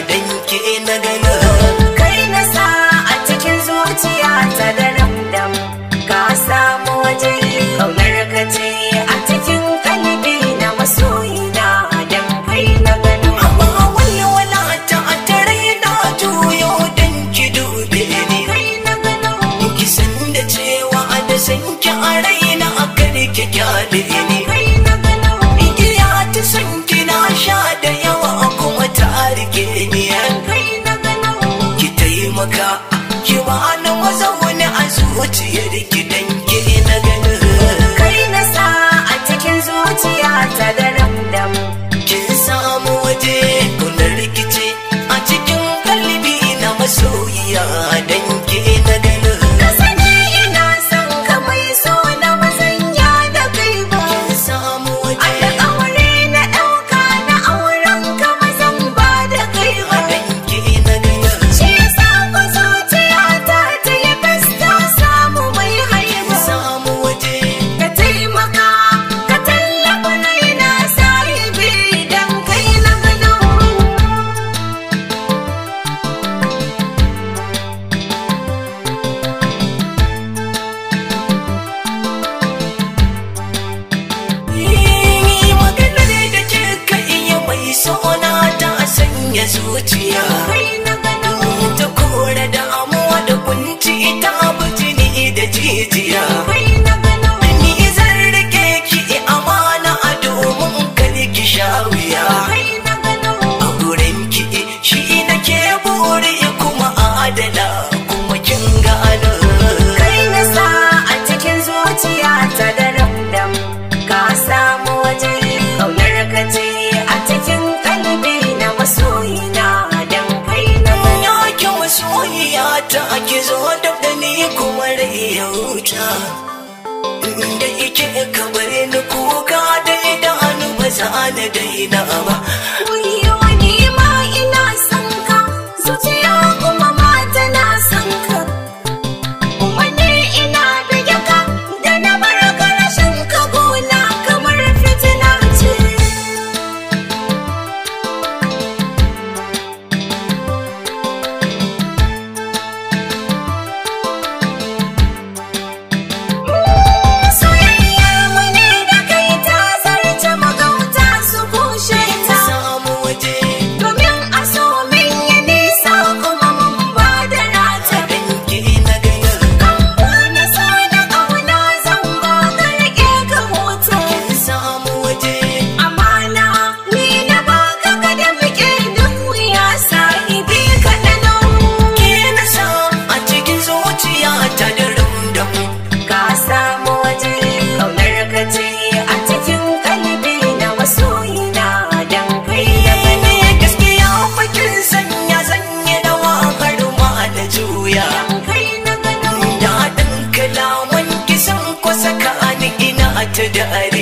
dan ke na gano. Kai na sa a cikin zuciya ta da ramdam, ka samu waje kaunar ka ce a cikin kalbi na masoyina dan kai na gano. Amma walwala ta a tare na juyo dan ki dube ni. Kai na gano. Ki san da cewa da san ki a raina kar ki kyale ni. Kai na gano. Igiya ta san ki na sha da yawa kuma ta rike ni. Kai na gano. Ki taimaka ki bani mazauni a zuciyar ki dan ki na gano. Kai na sa a cikin zuciya ta da ramdam, Kin samu waje kuna rikici a cikin kalbi na masoyiya dan ki na gano. Ka sani ina son ka mai so na mazanya da kai ba. Kin samu waje Alƙawari na ɗauka na auren ka mazan ba da kai ba. dan ki na gano. Shi yasa ku zuciya ta ta yi fasta samu mai haihuwa. Samu waje Ka taimaka ka tallafa raina sahibi dan kai na gano. Ni maganar da kika iya mai sona ta sanya zuciya. Kai na gano. Ta kore damuwa da kunci ta bijini da jijiya. Kai na gano. Ni zan rike ki amana a domin kar ki sha wuya. Kai na gano. A gurin ki shi nake buri kuma adala kuma kin gano. Kai na sa a cikin zuciya ta da ramdam, ka samu waje kaunar ka ce a cikin kalbi na masoyina dan kai na gano. Ya ki masoyiya ta ki zo da ni kuma rai ya huta. Da ike kamar ni kuka da idanu ba za na daina ba. Wayyo ni ma ina son ka, zuciya kuma ma tana son ka. Kuma ni ina bige ka, da na bar ka rashin ka gona kamar fitina ce. Soyayyar mu ne da kai ta zarce magauta su kushe ta. Samu waje Domin a so min yi nisa kuma mun ba da rata. dan ki na gano. Kambu na so na ƙauna zan ba ka riƙe ka huta. Samu waje Amana ni na baka ka da muke duk wuya sahibi ka ɗano. ke na sa a cikin zuciya ta da rumdam. Ka samu waje ƙaunar ka ce a cikin kalbi na masoyina dan kai na gano. Gaskiya fakin sanya zanya rawa har ma da juya. Kai na gano. Daɗin kalaman kisan kusa ka ni ina ta dariya.